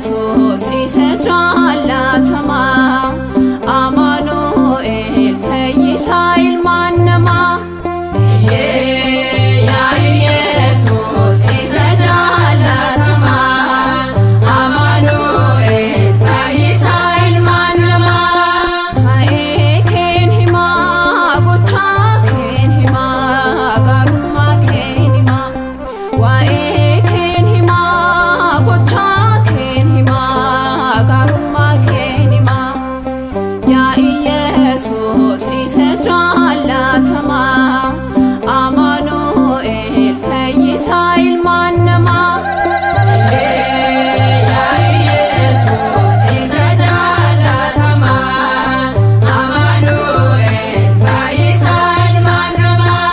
Yesuus isa jaallatamaa, Amaanu'el fayyisaa ilmaan namaa. Yaa Yesuus isa jaallatamaa, Amaanu'el fayyisaa ilmaan namaa. Waa'ee keen himaa, gochaa keen himaa, gaarummaa keen himaa. Waa'ee keen himaa, gochaa keen himaa, gaarummaa keen himaa. Yaa Yesuus isa jaallatamaa, Amaanu'el fayyisaa ilmaan namaa. Yaa Yesuus isa jaallatamaa, Amaanu'el fayyisaa ilmaan namaa.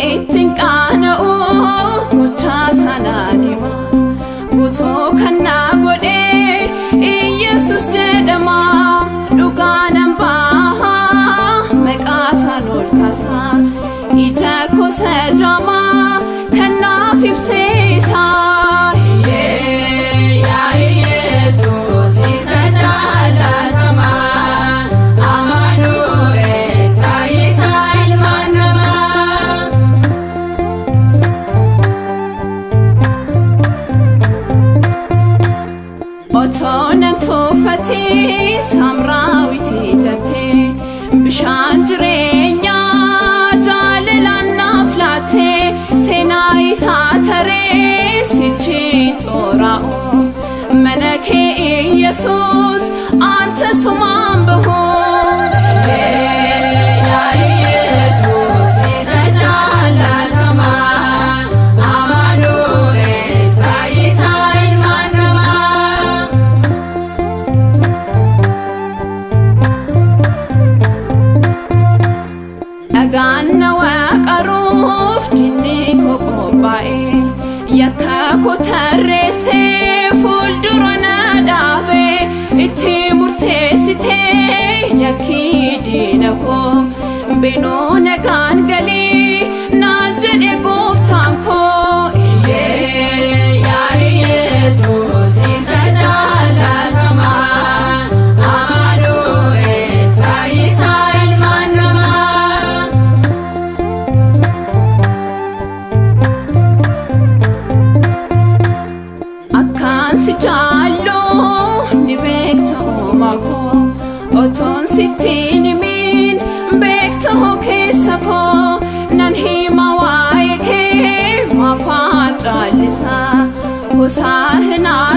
Ittiin qaana'u gochaa sanaan hima, guutuu kan naa godhee Iyesus jedhama. Dhugaa nan bahaa, maqaa isaan ol kaasaa, ija kosa jaamaa kan naaf ibseesaa. Yaa Yesuus isa jaallatamaa, Amaanu'el fayyisaa ilmaan namaa. Otoo nan tuffatiin Saamraawiti jettee, bishaan jireenyaa jaalalaan naaf laattee, seenaa isaa taree sichiin xooraa'u, mana kee Iyesuus anta sumaan bahu. Yaa Yesuus isa jaallatamaa, Amaanu'el fayyisaa ilmaan namaa. Dhagaan na waaqaruuf dinni koo qophaa'e, yakka koo tarreessee fuuldura na dhaabe, itti murteessitee yakkii diina koo, binuu nagaan galii naan jedhe gooftaan koo. Yaa Yesuus isa jaallatamaa, Amaanu'el fayyisaa ilmaan namaa. Akkaan si jaallu ni beekta uumaa koo, otoon sitti himin beekta hoo keessa koo, nan hima waa'ee kee maafaan caallisaa hosaanaa.